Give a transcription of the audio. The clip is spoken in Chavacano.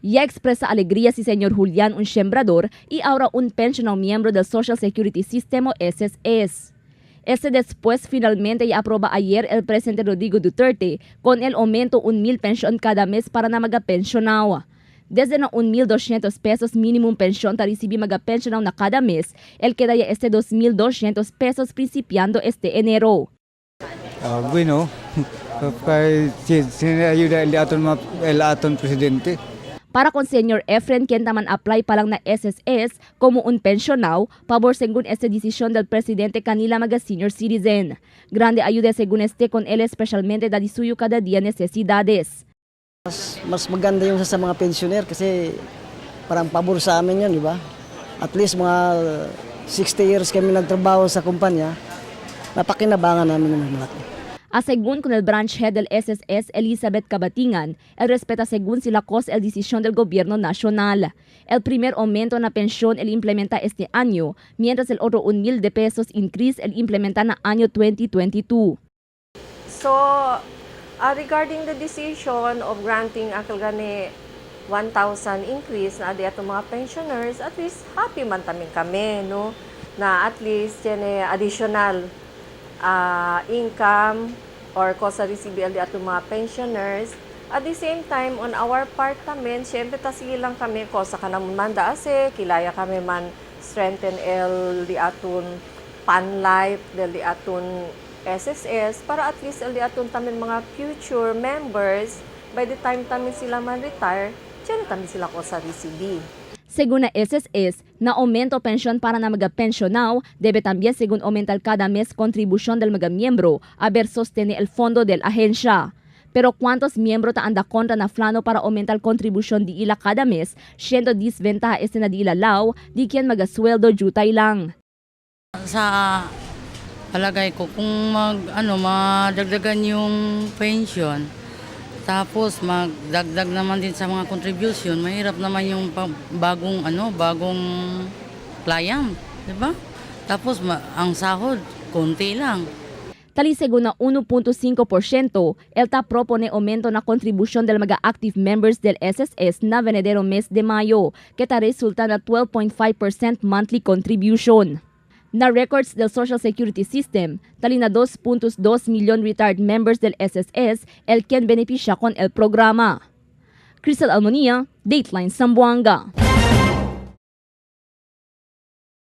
Ya expresa alegría si señor Julián, un sembrador, y ahora un pensionado miembro del Social Security System o SSS. Este después finalmente ya aproba ayer el presidente Rodrigo Duterte con el aumento 1,000 pensión cada mes para na mga pensionado. Desde na 1,200 pesos minimum pensión ta recibi mga pensionado na cada mes, el queda ya este 2,200 pesos principiando este enero. Bueno, kay ayuda el aton el aton presidente. Para con Señor Efren, quien taman apply pa lang na SSS como un pensionado, pabor según esta decisión del presidente kanila mga senior citizen. Grande ayuda según este con él especialmente da suyo cada día necesidades. Mas maganda yung sa mga pensioner kasi parang pabor sa amin yun, di ba? At least mga 60 years kami nagtrabaho sa kumpanya, napakinabangan namin yung malaki. A según con el branch head del SSS, Elizabeth Cabatingan, el respeta según si la cosa el decisión del gobierno nacional. El primer aumento en la pensión el implementa este año, mientras el otro 1,000 de pesos increase el implementa na año 2022. So, regarding the decision of granting akil gani 1,000 increase na adi atong mga pensioners, at least happy man tamin kami, no? Na at least yan eh, additional income or kosa receive di atong mga pensioners. At the same time, on our part tamin, syempre tasige lang kami kosa ka naman man daase, kilaya kami man strengthen el di aton pan life, del di aton SSS, para at least el di aton tamin mga future members, by the time tamin sila man retire, tiyan tamin sila kosa receive. Según la SSS, na aumento pensión para na mga pensionado debe también según aumentar cada mes contribución del mga miembro a ver sostiene el fondo del agencia. Pero cuántos miembros ta anda kontra na plano para aumentar contribución di ila cada mes, siendo disventaja este na di ila law, di quien magasweldo jutay lang. Sa palagay ko, kung madagdagan yung pension, tapos magdagdag naman din sa mga contribution, mahirap naman yung bagong client, di ba? Tapos ang sahod, konti lang. Tali según na 1.5%, el ta propone aumento na contribución del mga active members del SSS na venedero mes de Mayo, que ta resulta na 12.5% monthly contribution. Na records del Social Security System, tali na 2.2 million retired members del SSS el quien beneficia con el programa. Crystal Almonia, Dateline Zamboanga.